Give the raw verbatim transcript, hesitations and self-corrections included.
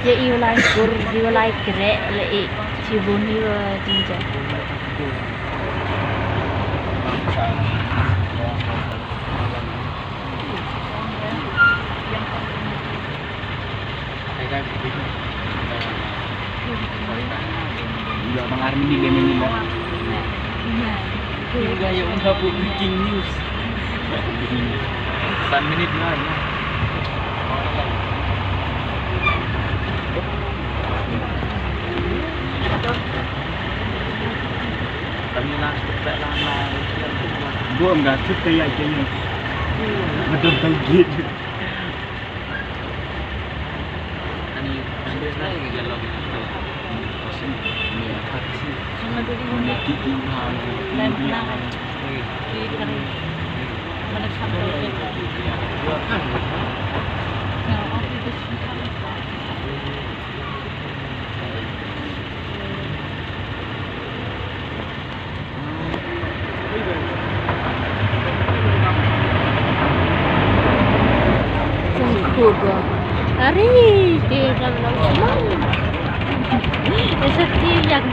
I u lai kur, i u lai kreh, le i chibun i u jinja. Udah bang army ni game ni lah. Udah ya, udah bu breaking news. San minit lah. Kami lah cepat lah lah. Gua enggak suka ya kayaknya. Betul betul gitu. Sungkuh gua. Hari dia dalam laut semua. Dia seperti yang